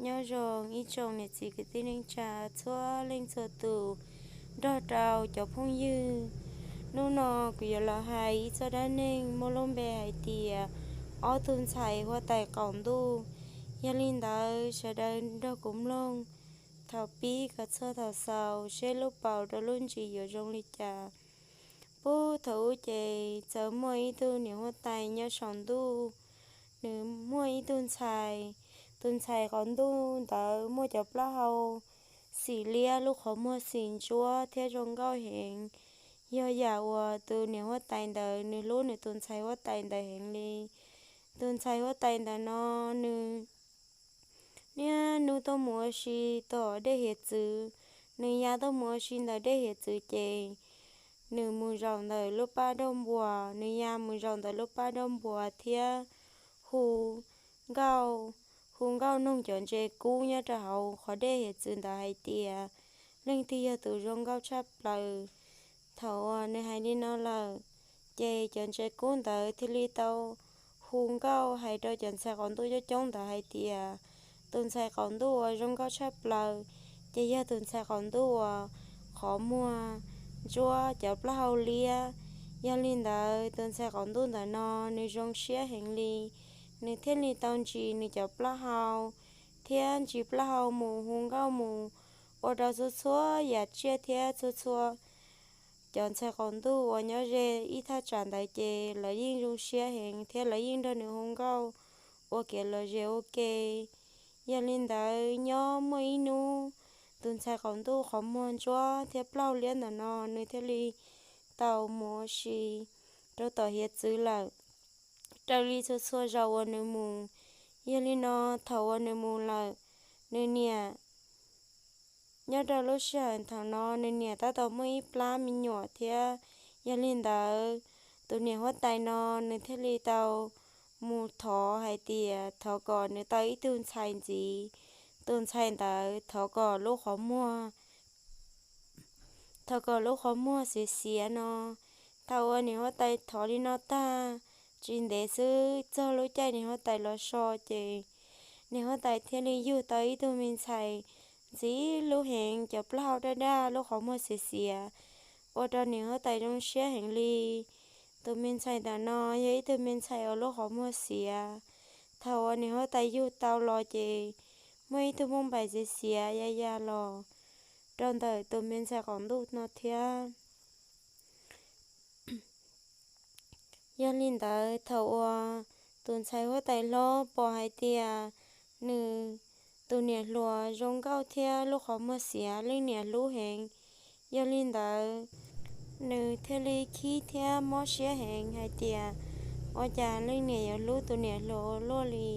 Nyob zoo ib tsoom niam txiv kwv tij neej tsa txhua leej txhua tus, nrog rau cov phooj ywg. Hnub no kuv yuav los hais ib txoj dab neeg muaj lub npe hais tias ob tug ntxhais huab tais qaum ntuj. Yog li ntawd sawv daws nrog kuv mloog thaum pib kom txog thaum xaus seb lub paus rau lub ntsis yuav zoo li cas. Puag thaum ub ces txawm muaj ib tug niam huab tais nyob saum ntuj, nws muaj ib tug ntxhais. Tus ntxhais qaum ntuj ntawd muaj cov plaub hau xim liab, lub qhov muag xim ntsuab thiab zoo nkauj heev. Yog yam uas tus niam huab tais ntawd nws hlub nws tus ntxhais huab tais ntawd heev li. Tus ntxhais huab tais ntawm no nws niaj hnub tuaj mus ua si tom dej hiav txwv. Nws ya tuaj mus ua si ntawm dej hiav txwv ces nws mus zaum ntawm lub paj dauj npuas, nws ya mus zaum ntawm lub paj dauj npuas thiab hu nkauj, hu nkauj noog cov ntses kub nyob rau hauv qhov dej hiav txwv ntawd hais tias leej twg yog tus zoo nkauj tshaj plaws. Thaum uas nws hais li no lawm, ces cov ntses kub ntawd thiaj li tau hu nkauj hais rau cov ntxhais qaum ntuj coob coob ntawd hais tias tus ntxhais qaum ntuj uas zoo nkauj tshaj plaws ces yog tus ntxhais qaum ntuj uas qhov muag ntsuab cov plaub hau liab. Yog li ntawd tus ntxhais qaum ntuj ntawm no nws zoo siab heev li, nws thiaj li tau ntsis nws cov plaub hau thiab ntsis plaub hau mus hu nkauj mus ua rau txhua txhua yam tsiaj thiab txhua txhua cov ntxhais qaum ntuj uas nyob ze ib thaj tsam ntawd ces lawv yeej zoo siab heev thiab lawv yeej nrog nws hu nkauj ua kev lom zem ua ke. Yog li ntawd nyob muaj ib hnub, tus ntxhais qaum ntuj qhov muag ntsuab thiab plaub hau liab ntawm no nws thiaj li tau mus ua si rau tom hiav txwv lawm raws li txhua txhua zaus uas nws mus. Yog li no thaum uas nws mus lawm, nws niam, nyob rau lub sij hawm thaum no nws niam tab tom muaj ib plab me nyuam thiab. Yog li ntawd, tus niam huab tais no nws thiaj li tau mus thov hais tias thov kom nws tau ib tug ntxhais ntxiv. Tus ntxhais ntawd thov kom lub qhov muag, thov kom lub qhov muag xiav xiav no. Thaum uas niam huab tais thov li no tag, tsis ntev xwb txog lub caij niam huab tais los so ces niam huab tais thiaj li yug tau ib tug me ntxhais ntxim hlub heev, cov plaub hau daj daj, lub qhov muag xiav xiav, ua rau niam huab tais zoo siab heev li. Tus me ntxhais ntawm no yog ib tug me ntxhais uas lub qhov muag xiav. Thaum uas niam huab tais yug tau los ces muaj ib tug npauj npaim xiav xiav ya ya los rau ntawm tus me ntxhais qaum ntuj no thiab. Yog li ntawd thaum uas tus ntxhais huab tais hlob pom hais tias nws tus niam hluas zoo nkauj thiab lub qhov muag xiav leej niam hlub heev, yog li ntawd nws thiaj li khib thiab mob siab heev hais tias ua cas leej niam yuav hlub tus niam hluas ua luaj li.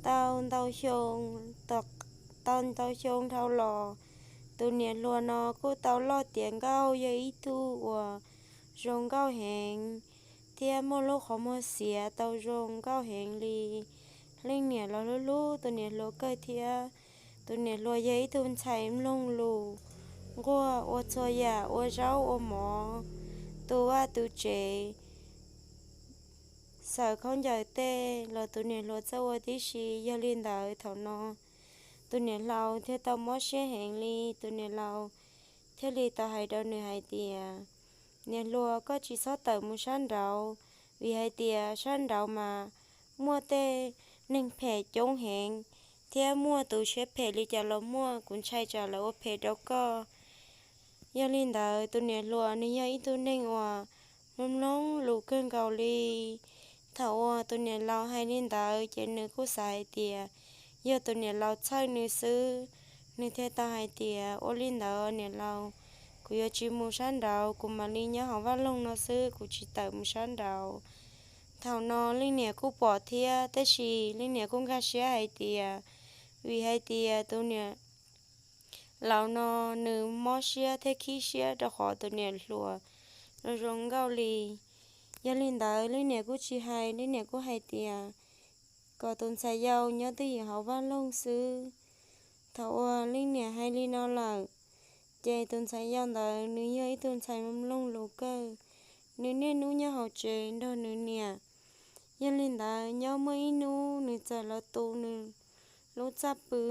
Tau ntau xyoo, tau ntau xyoo dhau los, tus niam hluas no kuj tau loj tiav nkauj, yog ib tug uas zoo nkauj heev thiab muaj lub qhov muag xiav tau zoo nkauj heev li. Leej niam los hlub hlub tus niam hluas kawg thiab. Tus niam hluas yog ib tug ntxhais mloog lus, nquag ua txhua yam, ua zaub ua mov, tu vaj tu tsev, xaws khaub ncaws tej los tus niam hluas txawj ua tib si. Yog li ntawd thaum no tus niam laus thiaj tau mob siab heev li. Tus niam laus thiaj li tau hais rau nws hais tias, niam hluas, koj tsis txhob tawm mus sab nraud, vim hais tias sab nraud mas muaj tej neeg phem coob heev thiab muaj tus siab phem li cas los muaj, kuv ntshai tsam lawv ua phem rau koj. Yog li ntawd tus niam hluas nws yog ib tug neeg uas mloog mloog lus kawg nkaus li. Thaum uas tus niam laus hais li ntawd ces nws kuj xav hais tias yog tus niam laus txhawj nws xwb. Nws thiaj tau hais tias, ua li ntawd niam laus, kuv yuav tsis mus sab nraud, kuv mam li nyob hauv vaj loog no xwb, kuv tsis tawm mus sab nraud. Thaum no leej niam kuj pom thiab, tab sis leej niam kuj nkag siab hais tias, vim hais tias tus niam laus no nws mob siab thiab khib siab rau qhov tus niam hluas no zoo nkauj li. Yog li ntawd leej niam kuj tsis hais, leej niam kuj hais tias kom tus ntxhais yau nyob twj ywm hauv vaj loog xwb. Thaum uas leej niam hais li no lawm, ces tus ntxhais yau ntawd nws yog ib tug ntxhais mloog lus kawg, nws niaj hnub nyob hauv tsev nrog nws niam. Yog li ntawd nyob muaj ib hnub nws txawm los tu nws lub txaj pw.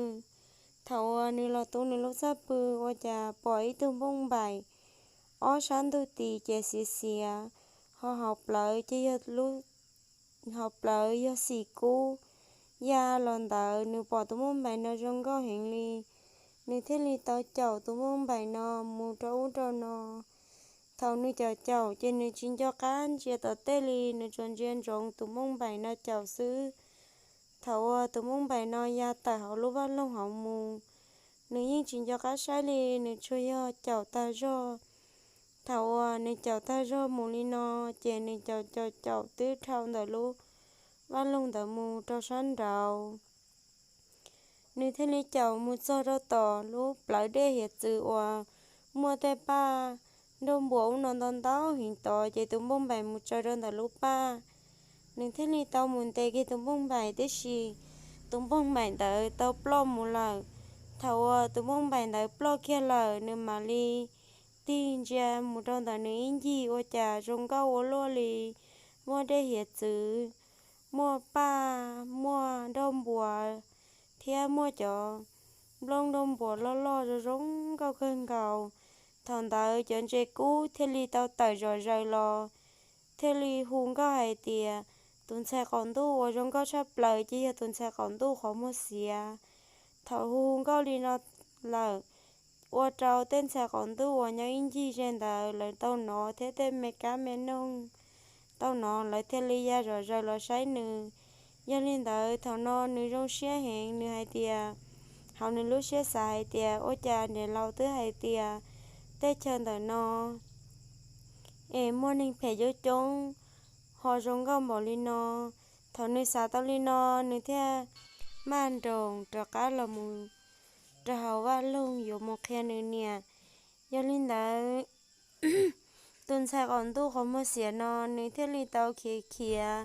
Thaum uas nws los tu nws lub txaj pw ua cas pom ib tug npauj npaim ob sab ntug tis ces xiav xiav, ho hauv plawv ces yog lub, hauv plawv yog xim kub ya los ntawd. Nws pom tus npauj npaim no zoo nkauj heev li, nws thiaj li tau caum tus npauj npaim no mus rau ub rau no. Thaum nws caum caum ces nws tsis nco qab ntsia tom tej li, nws tsuas ntsia ntsoov tus npauj npaim no caum xwb. Thaum uas tus npauj npaim no ya tawm hauv lub vaj loog hauv mus, nws yeej tsis nco qab saib li, nws tsuas yog caum tag zog. Thaum uas nws caum tag zog mus li no, ces nws caum caum caum twb dhau ntawm lub vaj loog ntawd mus rau sab nraud. Nws thiaj li caum mus txog rau tom lub plawv dej hiav txwv uas muaj tej paj nroj npuas ub no ntau ntau heev tod, ces tus npauj npaim mus tsaws rau ntawm lub paj. Nws thiaj li tau mus ntes kiag tus npauj npaim, tiam sis tus npauj npaim ntawd tau ploj mus lawm. Thaum uas tus npauj npaim ntawd ploj kiag lawm, nws mam li tig ntsia mus rau ntawm nws ib ncig ua cas zoo nkauj ua luaj li, muaj dej hiav txwv, muaj paj, muaj nroj npuas, thiab muaj cov nplooj nroj npuas loj loj zoo zoo nkauj kawg nkaus. Thaum ntawd cov ntses kub thiaj li tau tawm zom zaws los, thiaj li hu nkauj hais tias, tus ntxhais qaum ntuj uas zoo nkauj tshaj plaws ces yog tus ntxhais qaum ntuj qhov muag xiav. Thaum hu nkauj li no lawm, ua rau tej ntxhais qaum ntuj uas nyob ib ncig ze ntawd lawv tau hnov, thiab tej me kab me noog tau hnov, lawv thiaj li ya zom zaws los saib nws. Yog li ntawd thaum no nws zoo siab heev, nws hais tias, hauv nws lub siab xav hais tias, ua cas niam laus twb hais tias tej chaw ntawm no es muaj neeg phem coob coob, ho zoo nkauj npaum li no. Thaum nws xav tau li no, nws thiaj maj nroos rov qab los mus rau hauv vaj loog yuav mus qhia nws niam. Yog li ntawd, tus ntxhais qaum ntuj qhov muag xiav no, nws thiaj li tau khiav khiav,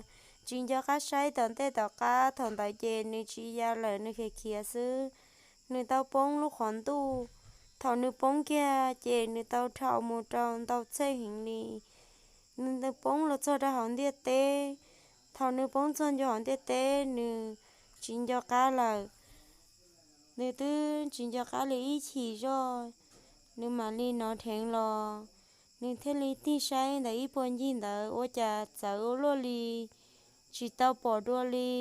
tsis nco qab saib tom ntej tom qab. Thaum ntawd ces nws tsis ya lawm, nws khiav khiav xwb, nws tau poob lub qhov ntuj. Thaum nws poob kiag ces nws tau dhau mus rau ntau txheej heev li. Nws poob los txog rau hauv ntiaj teb. Thaum nws poob txog ntua hauv ntiaj teb, nws tsis nco qab lawm. Nws twb tsis nco qab li ib chim zoj, nws mam li hnov dheev los. Nws thiaj li tig saib ntawm ib puag ncig ntawd, ua cas txawv ua luaj li, tsis tau pom dua li.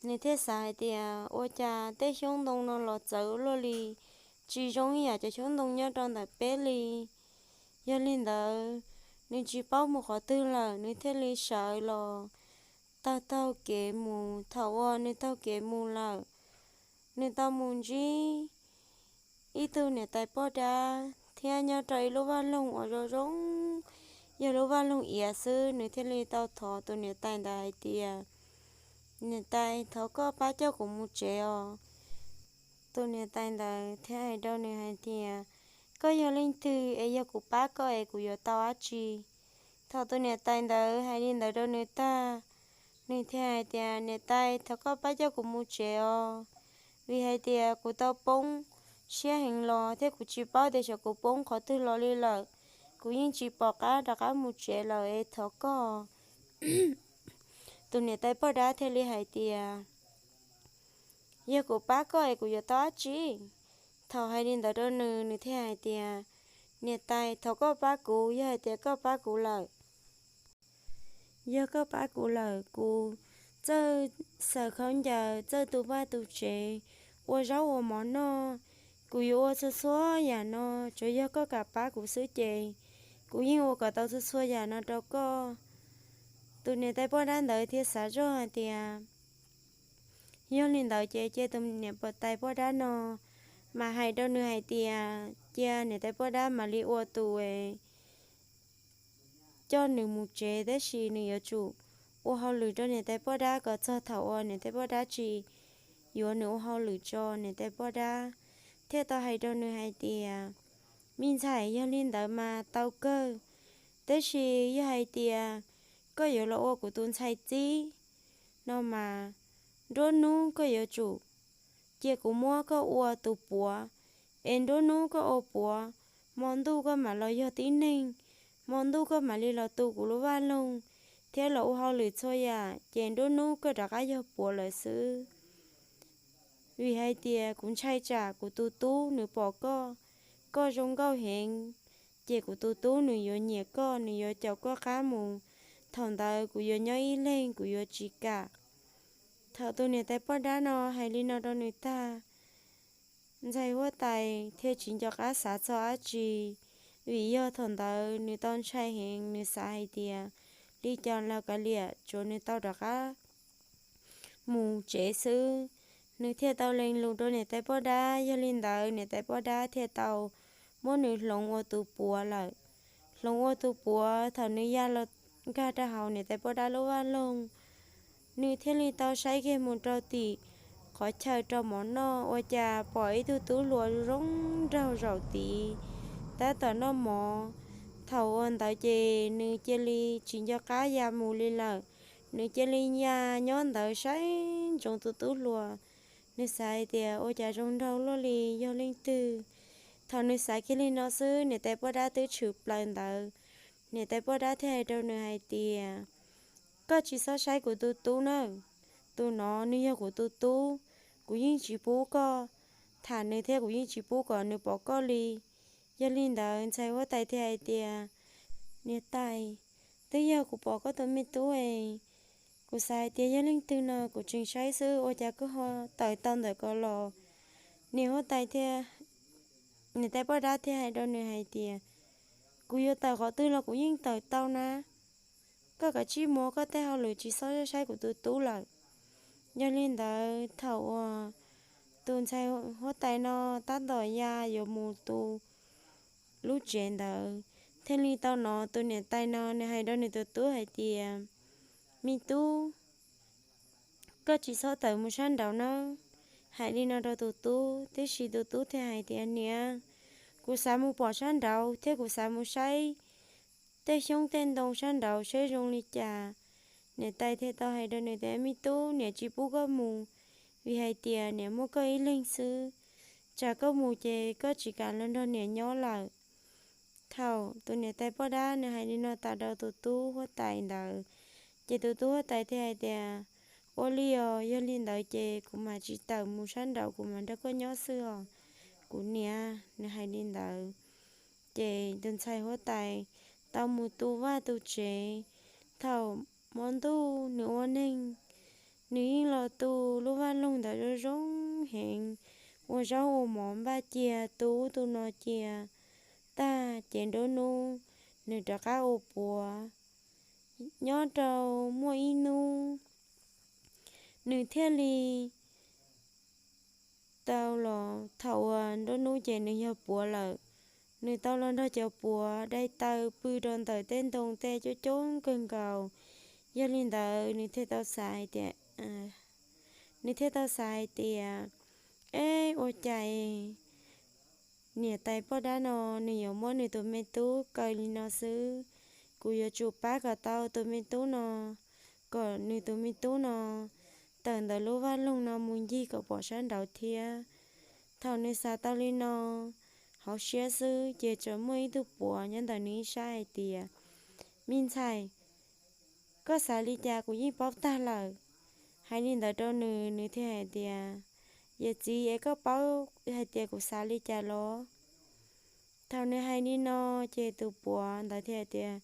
Nws thiaj xav hais tias, ua cas tej xyoob ntoo no los txawv ua luaj li, tsis zoo ib yam cov xyoob ntoo nyob rau ntawm peb li. Yog li ntawd, nws tsis paub mus qhov twg lawm, nws thiaj li sawv los taug taug kev mus. Thaum uas nws taug kev mus lawm, nws tau mus ntsib ib tug niam tais poj dab thiab nyob rau ib lub vaj loog uas zoo zoo, yog lub vaj loog iav xwb. Nws thiaj li tau thov tus niam tais ntawd hais tias, niam tais, thov koj pab coj kuv mus tsev os. Tus niam tais ntawd thiaj hais rau nws hais tias, koj yog leej twg es yog kuv pab koj es kuv yuav tau dab tsi? Thaum tus niam tais ntawd hais li ntawd rau nws tag, nws thiaj hais tias, niam tais, thov koj pab coj kuv mus tsev os, vim hais tias kuv tau poob siab heev los thiab kuv tsis paub tias xyov kuv poob qhov twg los li lawm. Kuv yeej tsis pom qab rov qab mus tsev lawm es thov koj. Tus niam tais poj dab thiaj li hais tias, yog kuv pab koj es kuv yuav tau dab tsi? Thaum hais li ntawd rau nws, nws thiaj hais tias, niam tais, thov koj pab kuv, yog hais tias koj pab kuv lawm, yog koj pab kuv lawm, kuv txawj xaws khaub ncaws, txawj tu vaj tu tsev, ua zaub ua mov noj. Kuv yuav ua txhua txhua yam no, tsuas yog koj kam pab kuv xwb ces kuv yeej ua kom tau txhua txhua yam no rau koj. Tus niam tais poj dab ntawd thiaj xav zoj hais tias, yog li ntawd ces cia tus niam tais poj dab no mas hais rau nws hais tias, cia niam tais poj dab mam li ua tus coj nws mus tsev, tab sis nws yuav tsum ua hauj lwm rau niam tais poj dab kom txog thaum uas niam tais poj dab tsis yuav nws ua hauj lwm tso. Niam tais poj dab thiaj tau hais rau nws hais tias, me ntxhais, yog li ntawd mas tau kawg, tab sis yog hais tias koj yuav los ua kuv tus ntxhais txib no mas, nruab hnub koj yuav tsum cia kuv muab koj ua tus puav, es nruab hnub koj ua puav, hmo ntuj koj mam los yog tib neeg, hmo ntuj koj mam li los tu kuv lub vaj loog thiab los ua hauj lwm txhua yam, ces nruab hnub koj rov qab yog puav lawm xwb. vim hais tias kuv ntshai tsam kuv tus tub nws pom koj, koj zoo nkauj heev, ces kuv tus tub nws yuav nyiam koj, nws yuav caum koj qab mus. Thaum ntawd kuv yuav nyob ib leeg, kuv yuav tsis kam. Thaum tus niam tais poj dab no hais li no rau nws tag, ntxhais huab tais thiaj tsis nco qab xav txog dab tsi, vim yog thaum ntawd nws tau ntshai heev, nws xav hais tias li cas los kav liam, tsuav nws tau rov qab mus tsev xwb. Nws thiaj tau lees lus rau niam tais poj dab, yog li ntawd niam tais poj dab thiaj tau muab nws hloov ua tus puav lawm. Hloov ua tus puav, thaum nws ya los nkag rau hauv niam tais poj dab lub vaj loog, nws thiaj li tau saib kiag mus rau tim qhov chaw rau mov noj, ua cas pom ib tug tub hluas zoo nraug zaum tid tab tom noj mov. Thaum uas ntawd ces nws cia li tsis nco qab ya mus li lawm, nws cia li ya nyob ntawd saib ntsoov tus tub hluas. Nws xav hais tias ua cas zoo nraug luaj li, yog leej twg? Thaum nws xav kiag li no xwb, niam tais poj dab twb tshwm plaws ntawd. Niam tais poj dab thiaj hais rau nws hais tias, koj tsis txhob saib kuv tus tub nawb, tus no nws yog kuv tus tub, kuv yeej tsis pub koj tham nws thiab kuv yeej tsis pub kom nws pom koj li. Yog li ntawd ntxhais huab tais thiaj hais tias, niam tais, twb yog kuv pom koj tus me tub es kuv xav hais tias yog leej twg no kuv tseem saib xwb, ua cas koj ho tawm tau ntawm ko los? Niam huab tais thiaj, niam tais poj dab thiaj hais rau nws hais tias, kuv yuav tawm qhov twg los kuv yeej tawm tau na, koj kav tsij mus koj tej hauj lwm, tsis txhob saib kuv tus tub lawm. Yog li ntawd thaum uas tus ntxhais huab tais no tab tom ya yuav mus tus lub tsev ntawd, thiaj li tau hnov tus niam tais no nws hais rau nws tus tub hais tias, me tub, koj tsis txhob tawm mus sab nraud nawb. Hais li no rau tus tub, tiam sis tus tub thiaj hais tias, niam, kuv xav mus pom sab nraud thiab kuv xav mus saib tej xyoob tej ntoo sab nraud saib zoo li cas. Niam tais thiaj tau hais rau nws tias, me tub, niam tsis pub koj mus, vim hais tias niam muaj koj ib leeg xwb, tsam koj mus ces koj tsis kam los nrog niam nyob lawm. Thaum tus niam tais poj dab nws hais li no tas rau tus tub huab tais ntawd, ces tus tub huab tais thiaj hais tias, ua li os, yog li ntawd ces kuv mam tsis tawm mus sab nraud, kuv mam nrog koj nyob xwb os, kuv niam. Nws hais li ntawd, ces tus ntxhais huab tais tau mus tu vaj tu tsev. Thaum hmo ntuj nws ua neeg, nws yeej los tu lub vaj loog ntawd zoo zoo heev, ua zaub ua mov npaj cia, tu ub tu no cia tag ces nruab hnub nws rov qab ua puav. Nyob rau muaj ib hnub, nws thiaj li tau los, thaum uas nruab hnub ces nws yog puav lawm. Nws tau los nrog cov puav dai taw pw rau ntawm tej ntoo tej coob coob kawg nkaus. Yog li ntawd nws thiaj tau xav hais tias, nws thiaj tau xav hais tias, eb, ua cas niam tais poj dab no nws yuav muab nws tus me tub kaw li no xwb? Kuv yuav tsum pab kom tau tus me tub no, kom nws tus me tub no tawm ntawm lub vaj loog no mus ncig kom pom sab nraud thiab. Thaum nws xav tau li no hauv siab xwb, ces txawm muaj ib tug puav nyob ntawm nws ib sab hais tias, me ntxhais, koj xav li cas kuv yeej paub tag lawm. Hais li ntawd rau nws, nws thiaj hais tias, yawm txiv, es koj paub hais tias kuv xav li cas los? Thaum nws hais li no, ces tus puav ntawd thiaj hais tias,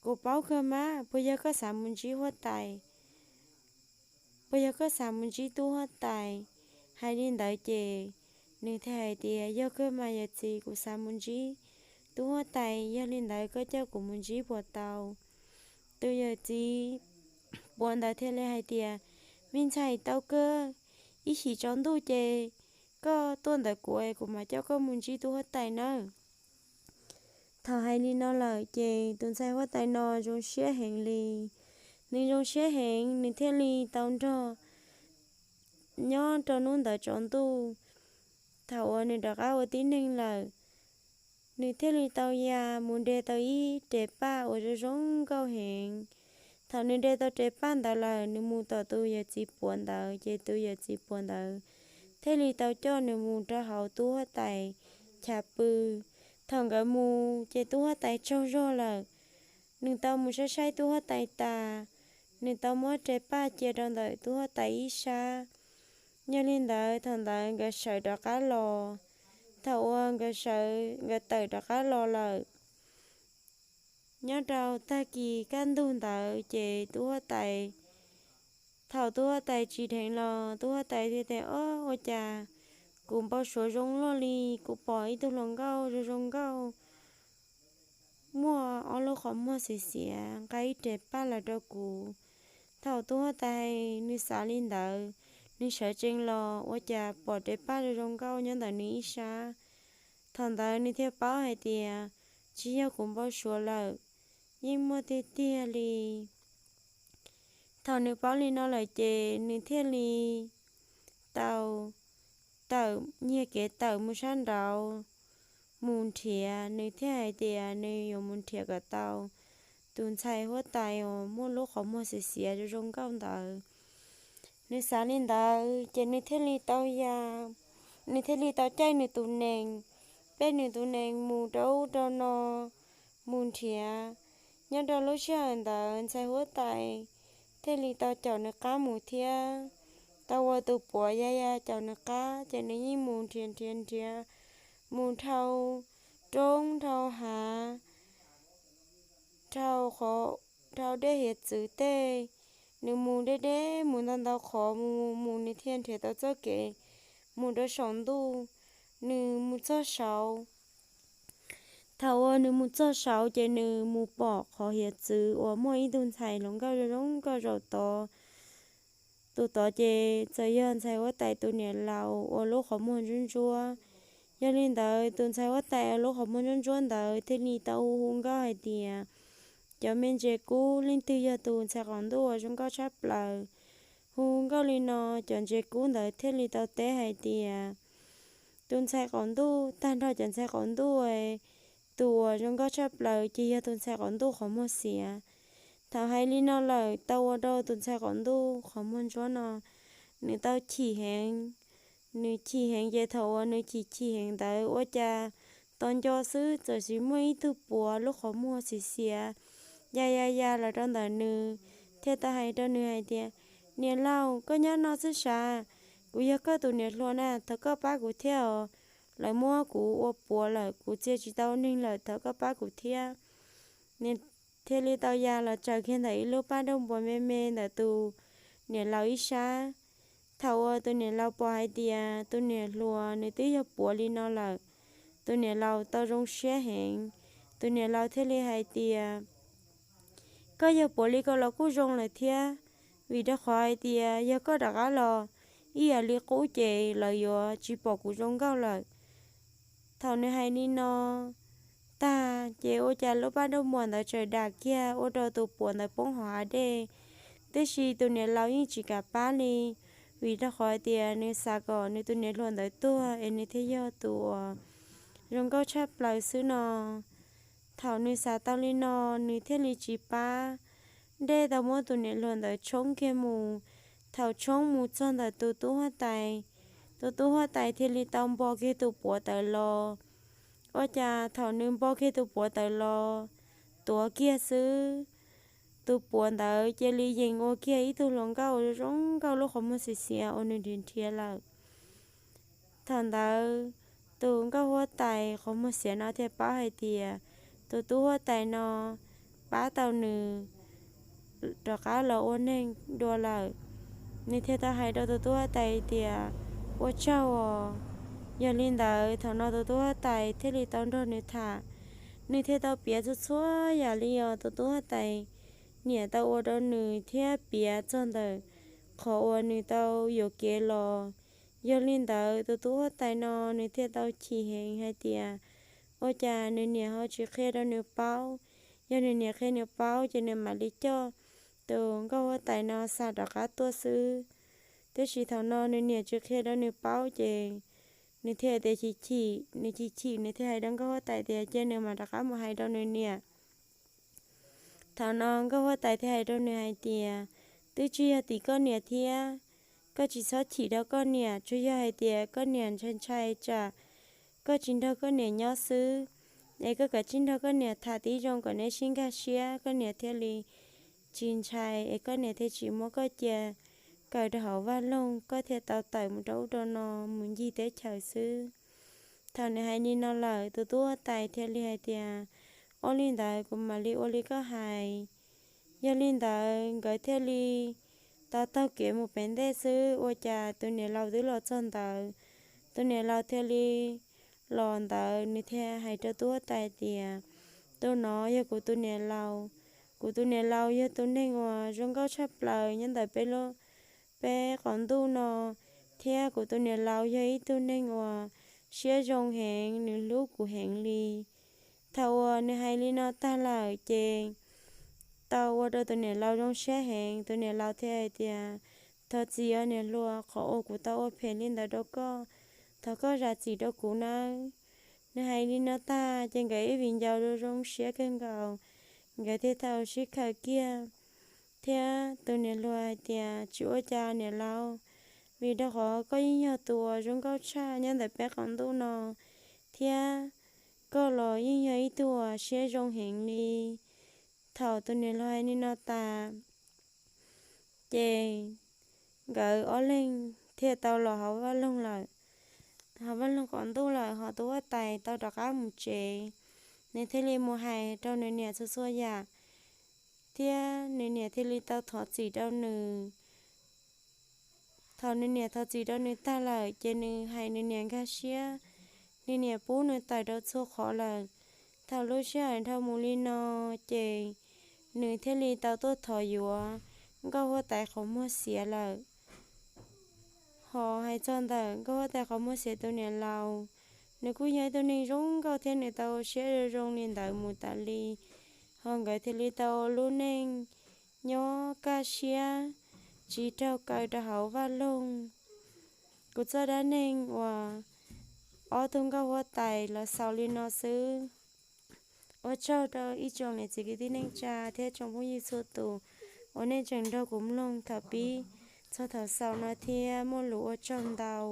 kuv paub kawg mas, puas yog koj xav mus ntsib huab tais? Puas yog koj xav mus ntsib tub huab tais? Hais li ntawd ces nws thiaj hais tias, yog kawg mas yawm txiv, kuv xav mus ntsib tub huab tais, yog li ntawd koj coj kuv mus ntsib puas tau? Tus yawm txiv puav ntawd thiaj li hais tias, me ntxhais, tau kawg, ib chim tsaus ntuj ces koj tuaj ntawm kuv, kuv mam coj koj mus ntsib tub huab tais nawb. Thaum hais li no lawm ces tus ntxhais huab tais no zoo siab heev li. Nws zoo siab heev, nws thiaj li tau nrog nyob rau hnub ntawd tsaus ntuj. Thaum uas nws rov qab ua tib neeg lawm, nws thiaj li tau ya mus de tau ib re paj uas zoo zoo nkauj heev. Thaum nws de tau re paj ntawd lawm, nws mus tom tus yawm txiv puav ntawd, ces tus yawm txiv puav ntawd thiaj li tau coj nws mus rau hauv tub huab tais chav pw. Thaum nkawd mus ces tub huab tais tsaug zog lawm. Nws tau mus saib saib tub huab tais tas, nws tau muab re paj cia rau ntawm tub huab tais ib sab. Yog li ntawd thaum ntawd nkawd sawv rov qab los. Thaum uas nkawd sawv nkawd tawm rov qab los lawm, nyob rau tag kis kaj ntug ntawd ces tub huab tais, thaum tub huab tais tsim dheev los tub huab tais thiaj tias, Ob, ua cas kuv npau suav zoo loj li, kuv pom ib tug hluas nkauj zoo zoo nkauj muaj ob lub qhov muag xiav xiav nqa ib rev paj los rau kuv. Thaum tub huab tais nws xav li ntawd, nws sawv tsees los ua cas pom rev paj zoo zoo nkauj nyob ntawm nws ib sab. Thaum ntawd nws thiaj paub hais tias, Tsis yog kuv npau suav lawm, yeej muaj tiag tiag li. Thaum nws paub li no lawm ces nws thiaj li tau tawm nyiag kev tawm mus sab nraud mus nrhiav. Nws thiaj hais tias nws yuav mus nrhiav kom tau tus ntxhais huab tais uas muaj lub qhov muag xiav xiav zoo zoo nkauj ntawd. Nws xav li ntawd ces nws thiaj li tau ya, nws thiaj li tau caij nws tus nees, peb nws tus nees mus rau ub rau no mus nrhiav. Nyob rau lub sij hawm ntawd ntxhais huab tais thiaj li tau caum nws qab mus thiab. Tau ua tus puav ya ya caum nws qab ces nws yeej mus nrhiav nrhiav nrhiav, mus dhau roob dhau hav, dhau qhov, dhau dej hiav txwv tej. Nws mus deb deb mus ntau ntau qhov mus mus mus nws thiaj nrhiav tau txoj kev mus rau saum ntuj. Nws mus txog saud, thaum uas nws mus txog saud ces nws mus pom qhov hiav txwv uas muaj ib tug ntxhais hluas nkauj zoo zoo nkauj zaum tod. Tus tod ces txawm yog ntxhais huab tais tus niam laus uas lub qhov muag ntsuab ntsuab. Yog li ntawd tus ntxhais huab tais uas lub qhov muag ntsuab ntsuab ntawd thiaj li tau hu hu nkauj hais tias, Cov me ntses kub, leej twg yog tus ntxhais qaum ntuj uas zoo nkauj tshaj plaws? Hu hu nkauj li no, cov ntses kub ntawd thiaj li tau teb hais tias, Tus ntxhais qaum ntuj, tag nrho cov ntxhais qaum ntuj, tus uas zoo nkauj tshaj plaws ces yog tus ntxhais qaum ntuj qhov muag xiav. Thaum hais li no lawm tau ua rau tus ntxhais qaum ntuj qhov muag ntsuab no nws tau chim heev. Nws chim heev ces thaum uas nws chim chim heev ntawd ua cas tos nco xwb txawm sis muaj ib tug puav lub qhov muag xiav xiav ya ya ya los rau ntawm nws, thiaj tau hais rau nws hais tias, Niam laus, koj nyob no xwb sav? Kuv yog koj tus niam hluas na, thov koj pab kuv thiab os. Lawv muab kuv ua puav lawm, kuv txia tsis tau neeg lawm, thov koj pab kuv thiab. Nws thiaj li tau ya los tsaws kiag ntawm ib lub paj dauj npuas me me ntawm tus niam laus ib sab. Thaum uas tus niam laus pom hais tias tus niam hluas nws twb yog puav li no lawm, tus niam laus tau zoo siab heev. Tus niam laus thiaj li hais tias, Koj yog puav li ko los kuj zoo lawm thiab, vim rau qhov hais tias yog koj rov qab los ib yam li qub ces lawv yuav tsis pom kuv zoo nkauj lawm. Thaum nws hais li no tag ces ua cas lub paj dauj npuas ntawd txawm dam kiag ua rau tus puav ntawd poob hauv hav dej. Tiam sis tus niam laus yeej tsis kam pab li, vim rau qhov hais tias nws xav kom nws tus niam hluas ntawd tuag es nws thiaj yog tus uas zoo nkauj tshaj plaws xwb no. Thaum nws xav tau li no, nws thiaj li tsis pab, dej tau muab tus niam hluas ntawd tshoob kiag mus. Thaum tshoob mus txog ntawm tus tub huab tais, tus tub huab tais thiaj li tau npo kiag tus puav tawm los. Ua cas thaum nws npo kiag tus puav tawm los, tuav kiag xwb, tus puav ntawd cia li yees ua kiag ib tug hluas nkauj zoo nkauj lub qhov muag xiav xiav uas nws nrhiav nrhiav lawm. Thaum ntawd tus nkauj huab tais qhov muag xiav no thiaj paub hais tias tus tub huab tais no pab tau nws rov qab los ua neeg dua lawm. Nws thiaj tau hais rau tus tub huab tais tias, Ua tsaug os. Yog li ntawd thaum no tus tub huab tais thiaj li tau nrog nws tham. Nws thiaj tau piav txhua txhua yam li os tus tub huab tais niam tau ua rau nws thiab piav txog ntawm qhov uas nws tau yuam kev los. Yog li ntawd tus tub huab tais no nws thiaj tau chim heev hais tias, Ua cas nws niam ho tsis qhia rau nws paub? Yog nws niam qhia nws paub ces nws mam li coj tus nkauj huab tais no xa rov qab tuaj xwb. Tiam sis thaum no nws niam tsis qhia rau nws paub ces nws thiaj tias chim chim, nws chim chim nws thiaj hais rau nkauj huab tais tias cia nws mam rov qab mus hais rau nws niam. Thaum no nkauj huab tais thiaj hais rau nws hais tias, Twb tsis yog tim koj niam thiab, koj tsis txhob chim rau koj niam, tsuas yog hais tias koj niam ntshai ntshai tsam koj tsis nrog koj niam nyob xwb, es koj kav tsij nrog koj niam tham tib zoo kom neb sib nkag siab, koj niam thiaj li tsis ntshai, es koj niam thiaj tsis muab koj cia kaw rau hauv vaj loog, koj thiaj tau tawm mus rau ub rau no mus ncig teb chaws xwb. Thaum nws hais li no lawm, tus tub huab tais thiaj li hais tias, ua li ntawd kuv mam li ua li koj hais. Yog li ntawd nkawd thiaj li tau taug kev mus pem ntej xwb, ua cas tus niam laus twb los txog ntawd. Tus niam laus thiaj li los ntawd, nws thiaj hais rau tub huab tais tias, tus no yog kuv tus niam laus. Kuv tus niam laus yog tus neeg uas zoo nkauj tshaj plaws nyob ntawm peb lub, peb qaum ntuj no, thiab kuv tus niam laus yog ib tug neeg uas siab zoo heev, nws hlub kuv heev li. Thaum uas nws hais li no tag lawm ces tau ua rau tus niam laus zoo siab heev. Tus niam laus thiaj hais tias, thov txim os niam hluas, qhov uas kuv tau ua phem li ntawd rau koj, thov koj zam txim rau kuv nawb. Nws hais li no tag ces nkawd ib viv ncaus zoo zoo siab kawg nkaus, nkawd thiaj tau sib khaws kiag. Thiab tus niam hluas hais tias, tsis ua cas niam laus, vim rau qhov koj yeej yog tus uas zoo nkauj tshaj nyob ntawm peb qaum ntuj no, thiab koj los yeej yog ib tug uas siab zoo heev li. Thaum tus niam hluas hais li no tas, ces nkawd ob leeg thiaj tau los hauv vaj loog lawm. Hauv vaj loog qaum ntuj lawm, ho tus huab tais tau rov qab mus tsev, nws thiaj li mus hais rau nws niam txhua txhua yam, thiab nws niam thiaj li tau thov txim rau nws. Thaum nws niam thov txim rau nws tag lawm ces nws hais nws niam nkag siab, nws niam pub nws tawm rau txhua qhov lawm. Thaum lub sij hawm dhau mus li no ces nws thiaj li tau tuaj thov yuav nkauj huab tais qhov muag xiav lawm. Ho hais txog ntawm nkauj huab tais qhov muag xiav tus niam laus, nws kuj yog ib tug neeg zoo nkauj thiab nws tau siab zoo zoo li ntawd mus tas li. Ho nkawd thiaj li tau ua lub neej nyob kaj siab, tsis raug kaw rau hauv vaj loog. Kuv txoj dab neeg uas ob tug nkauj huab tais los xaus li no xwb. Ua tsaug rau ib tsoom niam txiv kwv tij neej tsa thiab tsoom phooj ywg txhua tus uas nej tseem nrog kuv mloog thaum pib txog thaum xaus no thiab muaj lus ua tsaug ntau.